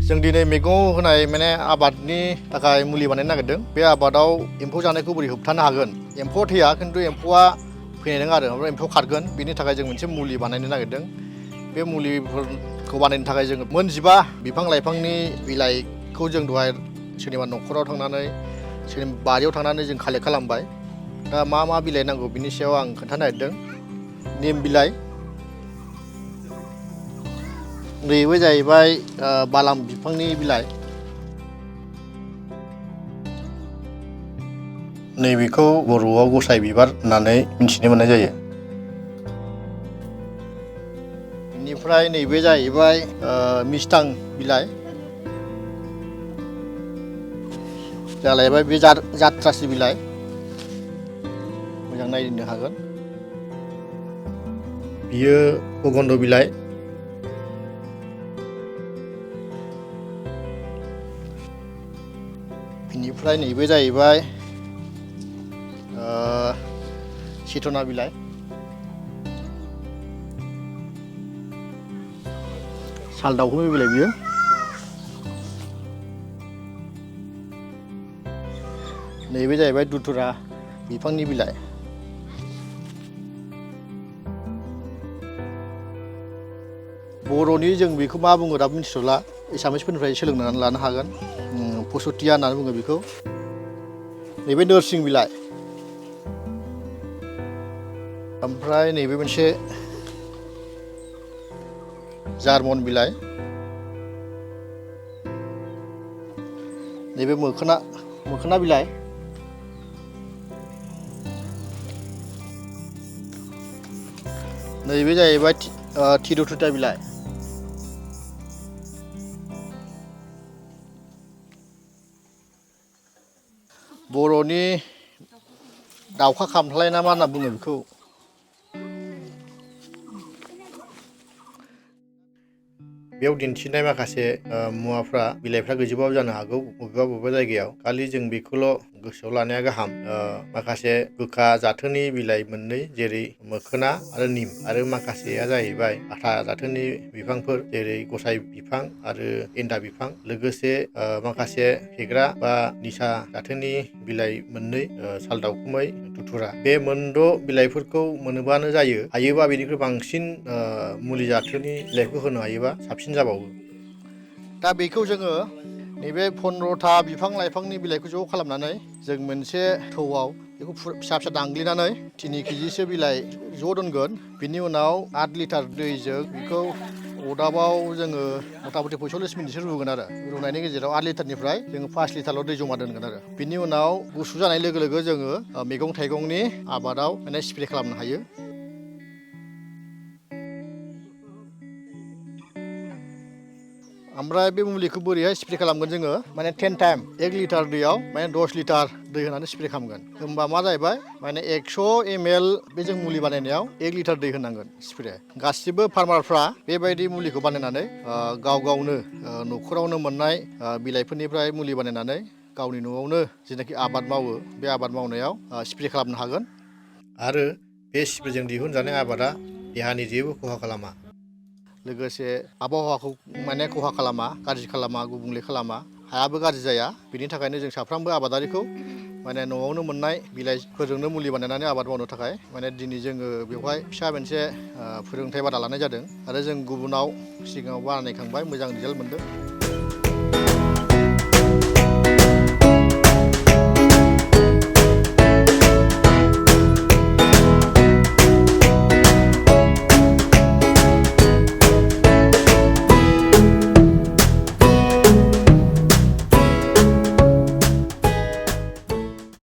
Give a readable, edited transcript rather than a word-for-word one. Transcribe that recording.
जों दिनै मैगं होनाय माने आबादनि थाखाय मुलि बानायनो नागिरदों। बे आबादाव एम्फौ जानायखौ बोरै होबथानो हागोन? एम्फौआ थैया, खिन्थु एम्फौआ फैनाय नङा आरो ओमफ्राय एम्फौ खारगोन। बिनि थाखाय जों मोनसे मुलि बानायनो नागिरदों। बे मुलिफोरखौ बानायनो थाखाय जोङो मोनजिबा बिफां लाइफांनि बिलाइखौ जों दहाय सोरनिबा न'खराव थांनानै सोरनिबा बारियाव थांनानै जों कालेक्ट खालामबाय। दा मा मा बिलाइ नांगौ बिनि सायाव आं खोन्थानो नागिरदों। निम बिलाइ, बेबो जाहैबाय बालाम बिफांनि बिलाइ। नैबेखौ बर'आव गसाइ बिबार होननानै मिथिनो मोननाय जायो। बेनिफ्राय नैबे जाहैबाय मिस्थां बिलाइ। जालायबाय बे जाथ्रासि बिलाइ, मोजां नायनो हागोन। बियो गगन्द बिलाइ। बिनिफ्राय नैबे जाहैबाय सिथना बिलाइ। साल दाउखुमै बिलाइ बियो। नैबे जाहैबाय दुथुरा बिफांनि बिलाइ। बर'नि जों बेखौ मा बुङो दाबो मिथिथ'ला। एसामिसफोरनिफ्राय सोलोंनानै लानो हागोन। पसुतिया होननानै बुङो बेखौ। नैबे नोरसिं बिलाइ। ओमफ्राय नैबे मोनसे जार्मन बिलाइ। नैबे मोखोना बिलाइ। नैबे जाहैबाय थिरुथुथा बिलाइ। बर'नि दाउखा खामफ्लाय ना मा होनना बुङो बेखौ। बेयाव दिन्थिनाय माखासे मुवाफ्रा बिलाइफ्रा गैजोबाबो जानो हागौ बबेबा जायगायाव। खालि जों बेखौल' गोसोआव लानाया गाहाम। माखासे गोखा जाथोनि बिलाइ मोननै, जेरै मोखोना आरो निम, आरो माखासेया जाहैबाय आथा जाथोनि बिफांफोर, जेरै गसाइ बिफां आरो एन्दा बिफां। लोगोसे माखासे फेग्रा बा निसा जाथोनि बिलाइ मोननै, साल दाउखुमै, दुथुरा। बे मोनद' बिलाइफोरखौ मोनोबानो जायो। हायोबा बेनिख्रुइ बांसिन मुलि जाथोनि बिलाइखौ होनो हायोबा साबसिन जाबावो। दा बेखौ जोङो नैबे 15था बिफां लाइफांनि बिलाइखौ ज' खालामनानै जों मोनसे थौआव बेखौ फिसा फिसा दांग्लिनानै 3 केजिसो बिलाइ ज' दोनगोन। बिनि उनाव 8 लिटार दैजों बेखौ अदाबाव जोङो मथा मथि 45 मिनिटसो रुगोन आरो। रुनायनि गेजेराव 8 लिटारनिफ्राय जोङो 5 लिटारल' दै जमा दोनगोन आरो। बिनि उनाव गुसु जानाय लोगो लोगो जोङो मैगं थाइगंनि आबादाव माने स्प्रे खालामनो हायो। ओमफ्राय बे मुलिखौ बोरैहाय स्प्रे खालामगोन जोङो, माने 10 टाइम 1 लिटार दैयाव माने 10 लिटार दै होनानै स्प्रे खालामगोन। होमबा मा जाहैबाय, माने 100 ml बे जों मुलि बानायनायाव 1 लिटार दै होनांगोन स्प्रे। गासिबो फार्मारफ्रा बेबायदि मुलिखौ बानायनानै गाव गावनो न'खरावनो मोननाय बिलाइफोरनिफ्राय मुलि बानायनानै गावनि न'आवनो जेनाखि आबाद मावो बे आबाद मावनायाव स्प्रे खालामनो हागोन। आरो बे स्प्रेजों दिहुनजानाय आबादा देहानि जेबो खहा खालामा। लोगोसे आबहावाखौ माने खहा खालामा, गाज्रि खालामा, गुबुंले खालामा, हायाबो गाज्रि जाया। बिनि थाखायनो जों साफ्रोमबो आबादारिखौ माने न'आवनो मोननाय बिलाइफोरजोंनो मुलि बानायनानै आबाद मावनो थाखाय माने दिनै जोङो बेवहाय फिसा मोनसे फोरोंथाइ बादा लानाय जादों। आरो जों गुबुनाव सिगाङाव बानायखांबाय, मोजां रिजाल्ट मोनदों।